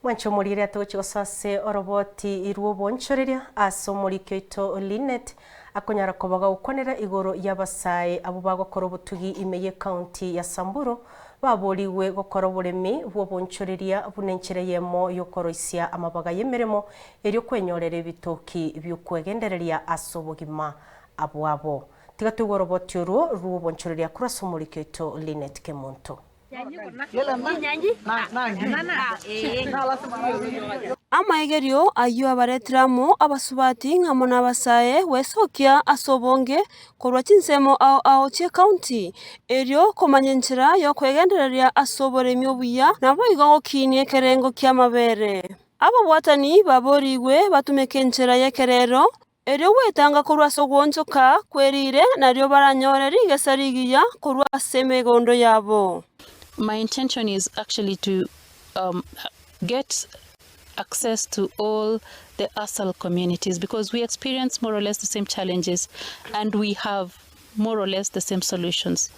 Mwanche omoriri atogochia gosoa ase oroboti rw'obonchoreria ase omoriki oito Linet akonyara koba gagokwanera igoro y'abasae abwo bagokora obotugi ime y'ecounty ya Samburu baborigwe gokora oboremi bw'obonchoreria buna enchera eyemo y'okoroisia amabaga y'emeremo erio kwenyorera ebitoki bi'okwegendereria ase obogima bwabo. Tiga toigwe oroboti orwo rw'obonchoreria korwa ase omoriki oito Linet Kemunto. Amaigerio ayio abaretire amo abasubati ng'amo nabasae gwesokia ase obonge korwa chinsemo ao ao chi'ecounty, erio komanya enchera y'okwegendereria ase oboremi obuya naboigo gokinia ekerengo ki'amabere. Ababwatani baborigwe batumeke enchera y'ekerero erio gwetanga korwa ase ogwonchoka kwerire nario baranyore rigesa rigiya korwa ase emegondo yabo. My intention is actually to get access to all the ASAL communities because we experience more or less the same challenges and we have more or less the same solutions.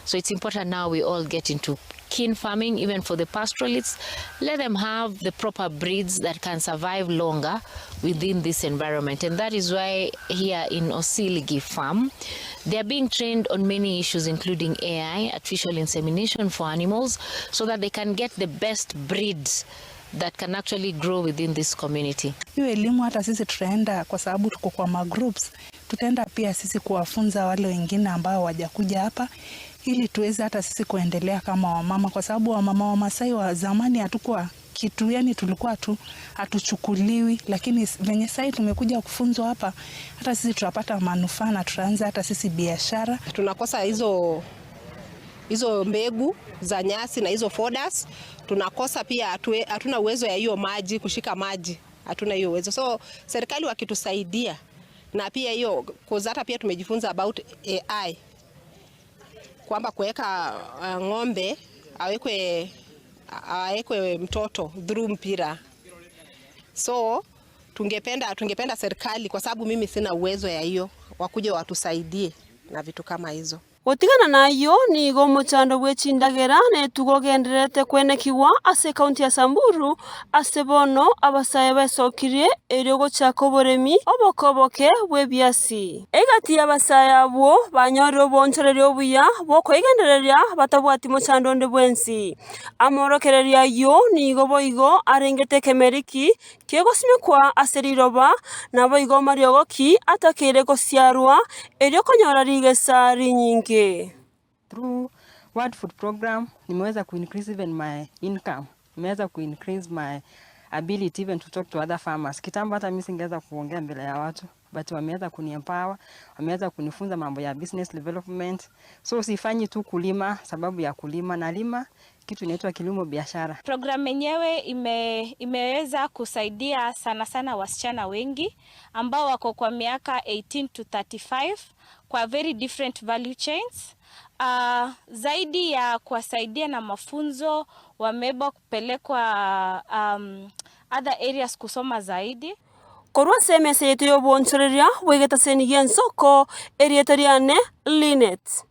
So it's important now we all get into keen farming, even for the pastoralists. Let them have the proper breeds that can survive longer within this environment. And that is why here in Osiligi Farm, they are being trained on many issues, including AI, artificial insemination for animals, so that they can get the best breeds that can actually grow within this community. Hiyo elimu hata sisi tutaenda, kwa sababu tuko kwa magroups, tutaenda pia sisi kuwafunza wale wengine ambao wajakuja hapa ili tuweze hata sisi kuendelea kama wamama, kwa sababu wamama wa Masai wa zamani hatukuwa kitu, yani tulikuwa tu hatuchukuliwi, lakini venye sasa tumekuja kufunzwa hapa, hata sisi tutapata manufaa na tutaanza hata sisi biashara. Tunakosa hizo mbegu za nyasi na hizo fodders tunakosa pia, hatuna uwezo ya hiyo maji kushika maji, hatuna hiyo uwezo. So serikali wakitusaidia na pia hiyo hata pia tumejifunza about AI kwamba kuweka ng'ombe awekwe mtoto through mpira. So tungependa serikali, kwa sababu mimi sina uwezo ya hiyo, wakuje watusaidie na vitu kama hizo. Gotigana nayo nigo omochando bwe chindagera netugo ogendererete kwenekiwa ase ekaunti ya Samburu ase bono abasae besokirie erio gochaka oboremi obokoboke bwa ebiasi. Egati y'abasae abwo banyorire obonchoreria obuya bwokoigendereria batabwati mochando onde bwensi. Amorokererio ayio nigo boigo arengete ekemeriki kegosimekwa ase riroba naboigo mariogoki atakeire gosiarwa erio konyora rigesa rinyinge. Through World Food Program nimeweza kuincrease even my income, nimeweza kuincrease my ability even to talk to other farmers. Kitambo hata mimi singeweza kuongea mbele ya watu, but wameweza kuniempower, wameweza kunifunza mambo ya business development. So sifanyi tu kulima sababu ya kulima, nalima kitu inaitwa kilimo biashara. Program yenyewe imeweza kusaidia sana sana wasichana wengi ambao wako kwa miaka 18 to 35 kwa very different value chains. Zaidi ya kuwasaidia na mafunzo, wameweza kupelekwa other areas kusoma zaidi. Korwa ase emesa yetu ya obonchoreria bwegeta seni gia ensoko erieta riane Linet.